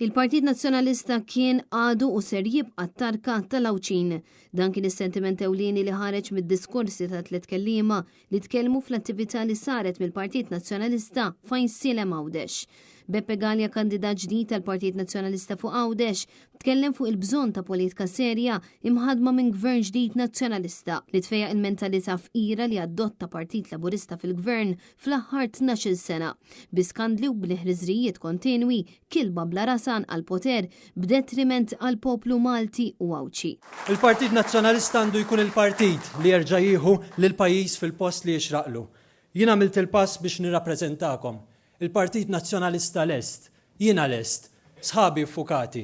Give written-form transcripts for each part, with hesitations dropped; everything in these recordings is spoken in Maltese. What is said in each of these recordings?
Il-Partit Nazzjonalista kien, għadu u ser jibqa' t-tarka tal-Għawdxin. Dan kien is-sentiment ewlieni li ħareġ mid-diskorsi ta' tliet kelliema li tkellmu fl-attività li saret mill-Partit Nazzjonalista f'Għajnsielem Għawdex. Beppe Galea kandidat ġdid tal-Partit Nazzjonalista fuq Għawdex tkellem fuq il-bżonn ta' politika serja imħaddma minn gvern ġdid Nazzjonalista li tfejjaq il-mentalità fqira li adotta Partit Laburista fil-gvern fl-aħħar 12-il sena, bi skandli u b'niħriżrijiet kontinwi, kilba bla rasan għall-poter b'detriment għall-poplu Malti u Għawdxi. Il-Partit Nazzjonalista għandu jkun il-partit li jerġa' jieħu lill-pajjiż fil-post li jixraqlu. Jien għamilt il-pass biex nirrappreżentakom. Il-Partit Nazzjonalista lest. Jiena lest. Sħabi ffukati.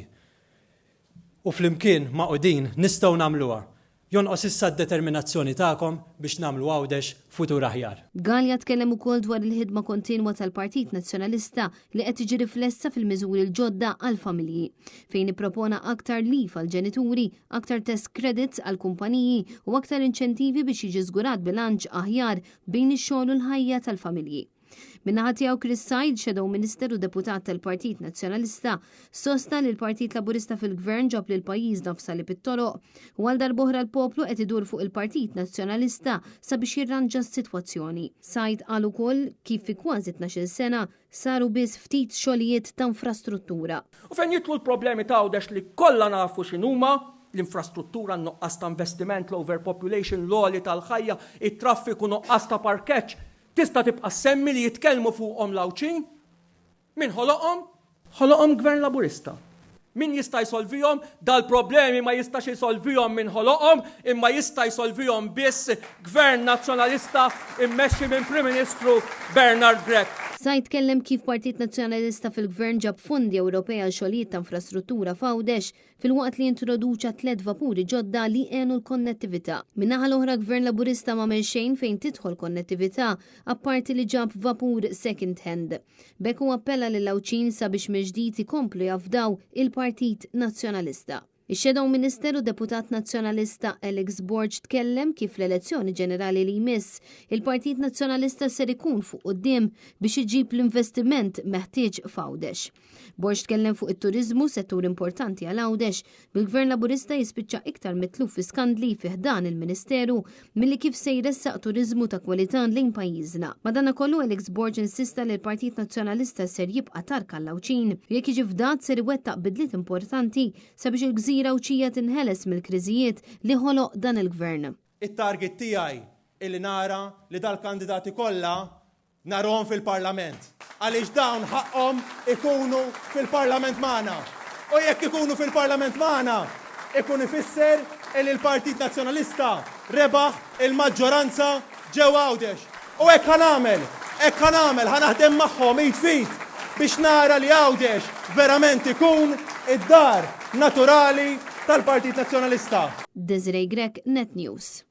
U flimkien, magħqudin, nistgħu nagħmluha. Jonqos issa d-determinazzjoni tagħkom biex nagħmlu Għawdex futur aħjar. Galea tkellem ukoll dwar il-ħidma kontinwa tal-Partit Nazzjonalista li qed tiġi riflessa fil-miżuri l-ġodda għall-familji, fejn ippropona aktar leave għall-ġenituri, aktar tax credits għall-kumpaniji u aktar inċentivi biex jiġi żgurat bilanċ aħjar bejn ix-xogħol u l-ħajja tal-familji. Min-naħa tiegħu Chris Said, Shadow Minister u Deputat tal-Partit Nazzjonalista, sostna li l-Partit Laburista fil-Gvern ġab lil pajjiżna f'salib it-toroq u għal darb'oħra l-poplu qed idur fuq il-Partit Nazzjonalista sabiex jirranġa s-sitwazzjoni. Said qal ukoll kif fi kważi 12-il sena saru biss ftit xogħlijiet ta' infrastruttura. U fejn jidħlu l-problemi ta' Għawdex li kollha nafu x'inhuma, l-infrastruttura, n-nuqqas ta' investiment, l-overpopulation, l-għoli tal-ħajja, it-traffiku, nuqqas ta' parkeġġ, Tista' tibqa' ssemmi li jitkellmu fuqhom l-Għawdxin? Min ħoloqhom? Ħoloqhom Gvern Laburista. Min jista' jsolvihom? Dal-problemi ma jistax isolvihom min ħoloqhom, imma jista' jsolvihom biss Gvern Nazzjonalista immexxi minn Prim Ministru Bernard Grech. Said tkellem kif Partit Nazzjonalista fil-Gvern ġab fondi Ewropej għal xogħlijiet ta' infrastruttura f'Għawdex filwaqt li introduċa tlett vapuri ġodda li għenu l-konnettività. Min-naħa l-oħra Gvern Laburista m'għamel xejn fejn tidħol konnettività apparti li ġab vapur second hand. B'hekk hu appella lill-Għawdxin sabiex mill-ġdid ikomplu jafdaw il-Partit Nazzjonalista. Ix-Shadow Minister u Deputat Nazzjonalista Alex Borg tkellem kif fl-elezzjoni ġenerali li jmiss, il-Partit Nazzjonalista ser ikun fuq quddiem biex iġib l-investiment meħtieġ f'Għawdex. Borg tkellem fuq it-turiżmu, settur importanti għal Għawdex, bil-Gvern Laburista jispiċċa iktar mitluf fi skandli fi ħdan il-Ministeru milli kif se jressaq turiżmu ta' kwalità lejn pajjiżna. Madanakollu Alex Borg insista li l-Partit Nazzjonalista ser jibqa' tarka għall-Għawdxin u jekk jiġi fdat ser iwettaq bidliet importanti sabiex il-gżira Għawdxija tinħeles mill-kriżijiet li ħoloq dan il-Gvern. It-target tiegħi illi nara li dal-kandidati kollha Narahom fil-Parlament. Għaliex dawn ħaqqhom ikunu fil-Parlament magħna. U jekk ikunu fil-Parlament magħna, ikun ifisser illi l-Partit Nazzjonalista rebaħ il-maġġoranza ġewwa Għawdex. U hekk ħa nagħmel, hekk ħa nagħmel, ħa naħdem magħhom id f'id biex nara li Għawdex verament ikun id-dar naturali tal-Partit Nazzjonalista. Desiree Grech, Net News.